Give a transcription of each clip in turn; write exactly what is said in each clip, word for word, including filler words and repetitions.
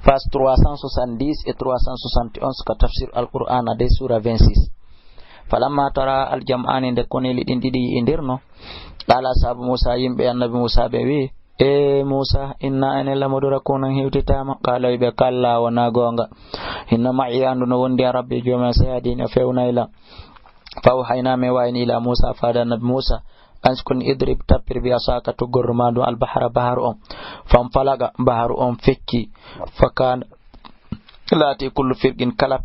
Page trois cent soixante-dix et trois cent soixante et onze ka tafsir Alqur'aana de, suura vingt-six. Falamma tara aljam'aani, nde koneeli ɗin ɗiɗi yi'indirno, qala ashabu Muusa, yimɓe annabi Muusa ɓe wi'i, "E Muusa, inna enen lamudurakuna, en hewtitaama." Qala wi'i ɓe, "Kalla, wonaa goonga. Inna ma'i, anndu no wondi an Rabbi, joomi an, sayahdin, o fewnay lan." Fa awhayna, min wahayni, ila Muusa, faade annabi Muusa, an si koni idrib, tappir, bi asaaka, tuggordu maa ndun, albahra, baharu on. Fanfalaqa, baharu on fecci. Fa kaana, laati, kullu firqin, kala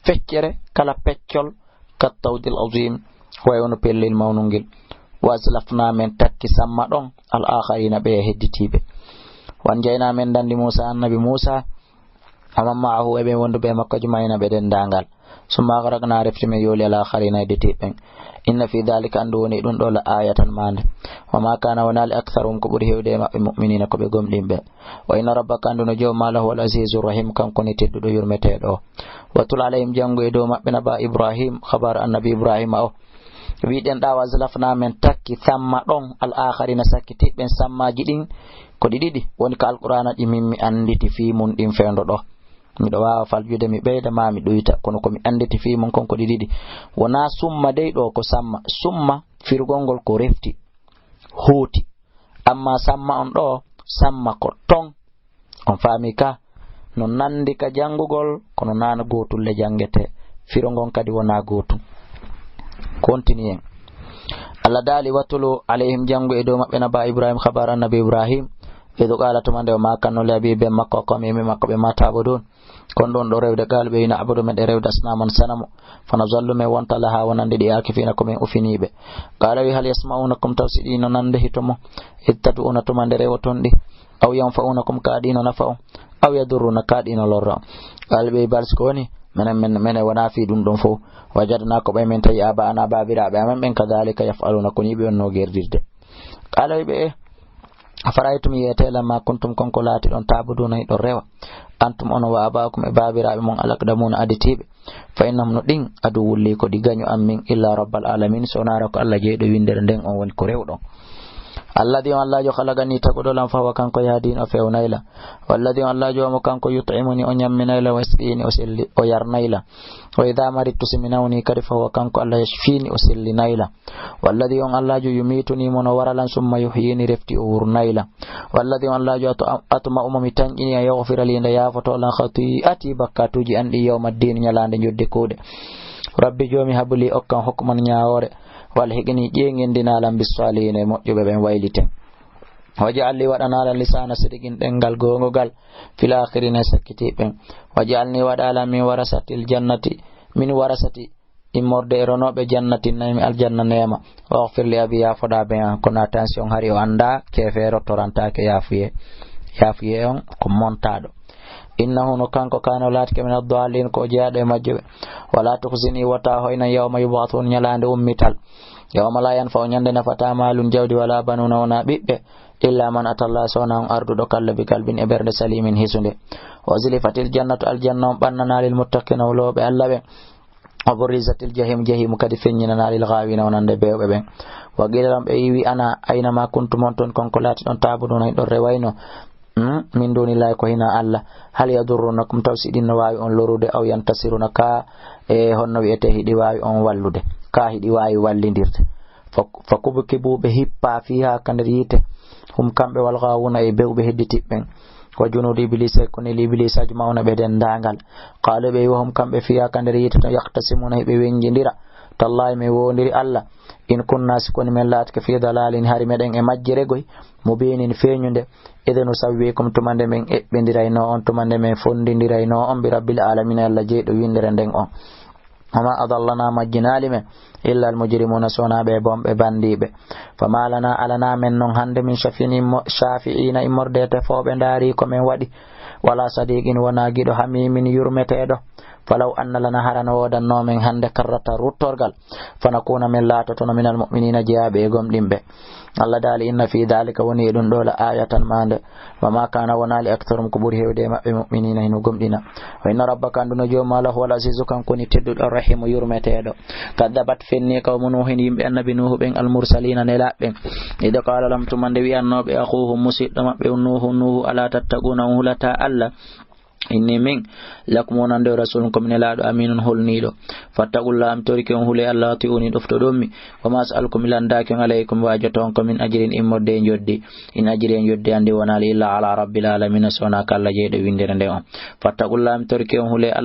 feccere, kala peccol, kattawdil azim, way wono pellel mawnungel. Wa azlafna, min takki samma ɗon, al akharina, ɓe hedditiiɓe. Wan jayna, min dandi Muusa, annabi Muusa, wa man ma'ahu, e ɓe wonduɓe e makko, ajma'ina, ɓe denndaangal. Summa aghraqna, refti min yooli, al akharina, hedditiiɓe ɓen. Inna fi dhalika, anndu woni ɗum ɗo, la ayatan, maande. Wa ma kana, wonaali, aktharuhum, ko ɓuri heewde e maɓɓe, mu'minina, ko ɓe gomɗinɓe. Wa inna rabbaka, anndu no joom ma, lahu al azizu rahim, kanko ni tedduɗo, yurmeteeɗo. Wa tul alayhim, janngu e dow maɓɓe, naba Ibrahim, khabar annabi Ibrahima o. Wiɗen ɗa, wa azlafna, min takki, thamma ɗon, al akharina, sakkitiɓɓen, sammaaji ɗin ko ɗi ɗiɗi, woni ka Alqur'aana ɗi min mi annditi fii mun ɗin fewndo ɗo. Miɗo waawa faljude, mi ɓeyda, maa mi ɗuyta, kono ko mi annditi fii mun kon ko ɗi ɗiɗi. Wonaa summa dey ɗo, ko samma. Summa, firugol ngol ko refti, hooti. Amma samma on ɗo, samma ko ton. On faami ka? No nandi ka janngugol, kono naa no gootulle janngete. Firo ngon kadi wonaa gootum. Kontinuen. Allah daali, "Watulu alayhim", janngu e dow maɓɓe, naba Ibrahim, khabar annabi Ibrahim. Idu qala, tuma nde o maakanno, li abihi, ben makko, qawmihi, yimɓe makko ɓe, ma ta'budun. Kon ɗon ɗo rewde, qaalu ɓe wi, na'budu, meɗen rewde, asnaman, sanamu. Fa nazallu, men wonta, laha, wonande ɗi, akifina, ko men ufiniiɓe. Qala wi, hal yasma'unakum, taw si ɗi no nande hito mo, id tad'una, tuma nde rewoton ɗi. Aw yanfa'unakum, ka ɗi no nafa on. Aw yadurruna, ka ɗi no lorra on. Qala ɓe, bal si ko woni, menen, men, menen wonaa fii ɗum ɗon fow. Wajadna, ko ɓay men tawi, aba'ana, baabiraaɓe amen ɓen, kadhalika yaf'aluna, ko nii ɓe wonnoo gerdirde. Qala wi ɓe, e, afara'aytum, yeetee lan, ma kuntum, kon ko laatiɗon, ta'buduna, hiɗon rewa, antum, onon, wa aba'ukum, e baabiraaɓe mon, al aqdamuna, aditiiɓe. Fa innahum, no ɗin, aduwwun li, ko ɗi gaño an min, illa rabbal alamin, so wonaa ko Allah jeyɗo winndere nden, on woni ko rewɗon. Alladhi, on Allaajo, khalaqani, taguɗo lan, fa huwa, kanko, yahdin, o fewnay lan. Walladhi, on Allaajo, omo kanko, yut'imuni, o ñamminay lan, wa yasqini, o selli, o yarnay lan. Wa idha maridtu, si mi nawni kadi, fa huwa, kanko Allah, yashfini, o sellinay lan. Walladhi, on Allaajo, yumituni, mo no wara lan, summa yuhyini, refti o wurnay lan. Walladhi, on Allaajo, atu-, atma'u, mo mi tanƴini, an yaghfira li, nde yaafoto lan, khati'ati, bakkatuuji an ɗi, yawma ddin, ñalaande njodde kuuɗe. Rabbi joomi, hab li, okkan, hukman, ñaawoore, wa alhiqni, ƴeeŋindinaa lan, bis salihin, e moƴƴuɓe ɓen, wayliten. Waj'al li, waɗanaa lan, lisaana sidqin, ɗemngal goongogal, fil aakhirina, e sakkitiiɓe ɓen. Waj'alni, waɗaa lan, min warasatil jannati, min warasati, immorde e ronooɓe, jannati naymi, aljanna neema. Waghfir li abi, yaafoɗaa ben an. Kono attention, hari o anndaa keefeero torantaake yaafuye. Yaafuye on ko montaaɗo. Innahu, no kanko, kaana, o laatike, mina ddaalliin, ko o jeyaaɗo e majjuɓe. Wala tukhzini, wota hoynan, yawma yub'athuun, ñalaande ummital. Yawma laa yanfa'u, ñande nafataa, maalun, jawdi, wala banuuna, wonaa ɓiɓɓe, illa man ata Llaaha, so wonaa on arduɗo, kalbi, qalbin, e ɓernde, salimin, hisunde. Wa uzlifatil jannatu, aljanna on ɓannanaa, lil muttaqiina, wulooɓe Allah ɓen. Wa burrizatil jahim, jahimu kadi feññinanaa, lil ghaawina, wonande bewɓe ɓen. Wa qiila lahum, ɓe wi'anaa, ayna ma kuntum, on ton kon ko laatiɗon, ta'buduuna, hiɗon rewayno, hmm, min duunillaahi, ko hinaa Allah. Hal yadurruunakum, taw si ɗin no waawi on lorude, aw yantasiruna, ka, e honno wi'etee, hiɗi waawi on wallude, ka hiɗi waawi wallindirde. Fa, fa kubkibu, ɓe hippaa, fiihaa, ka nder yiite, hum, kamɓe, wal ghaawuuna, e bewɓe hedditiiɓe ɓen. Wa junuudu Ibliisa, e koneeli Ibliisa, ajma'uuna, ɓe denndaangal. Qaaluu, ɓe wi, wa hum, kamɓe, fiihaa, ka nder yiite ton, yakhtasimuuna, hiɓe weñjindira. Tallaahi, min woondiri Allah, in kunnaa, si koni men laatike, fii dalaalin, hari meɗen e majjere goy, mubiinin, feeñunde, idh nusawwiikum, tuma nde men eɓɓindiraynoo on, tuma nde men fonndindiraynoo on, bi rabbil aalamiina, Allah jeyɗo winndere nden on. Wa maa adallanaa, majjinaali men, illa al mujrimuuna, so wonaa ɓe bonɓe banndiiɓe. Famaa lanaa, alanaa men non hannde, min shafiin immo-, shafi'iina, immorde e tefooɓe, ndaari ko men waɗi. Walaa sadiiqin, wonaa giɗo, hamiimin, yurmeteeɗo. Falaw anna lanaa, hara no woodannoo men hannde, karratan, ruttorgal. Fanakuuna, men laatotono, minal mu'miniina, jeyaaɓe e gomɗinɓe. Allah daali, inna fii daalika, woni e ɗum ɗoo, la aayatan, maande. Wa maa kaana, wonaali, aktharuhum, ko ɓuri heewde e maɓɓe, mu'miniina, hino gomɗina. Wa inna rabbaka, anndu no joom maa, lahuwal aziizu, kanko woni tedduɗo, rahiimu, yurmeteeɗo. Kaddabat, fenni, qawmu Nuuhin, yimɓe annabi Nuuhu ɓen, al mursaliina, nelaaɓe ɓen. Id qaala lahum, tuma nde wi'annoo ɓe, akhuuhum, musiɗɗo maɓɓe, Nuuhu, Nuuhu, alaa tattaquuna, on hulataa Allah? Inni min, lakum wonande o rasulun ko min e laaɗo aminun holniiɗo. Fattaqullaha mi torike on hule Allah wa ati'uni ɗoftoɗon mi. Wa ma as'alukum mi landaaki on alaykum waajoto on ko min ajirin immorde e njoddi. In ajiri e njoddi andi wonaali illa ala rabbil alamina so wonaa ka Allah jeyɗo windere nde on. Fattaqullaha mi torike on hule Allah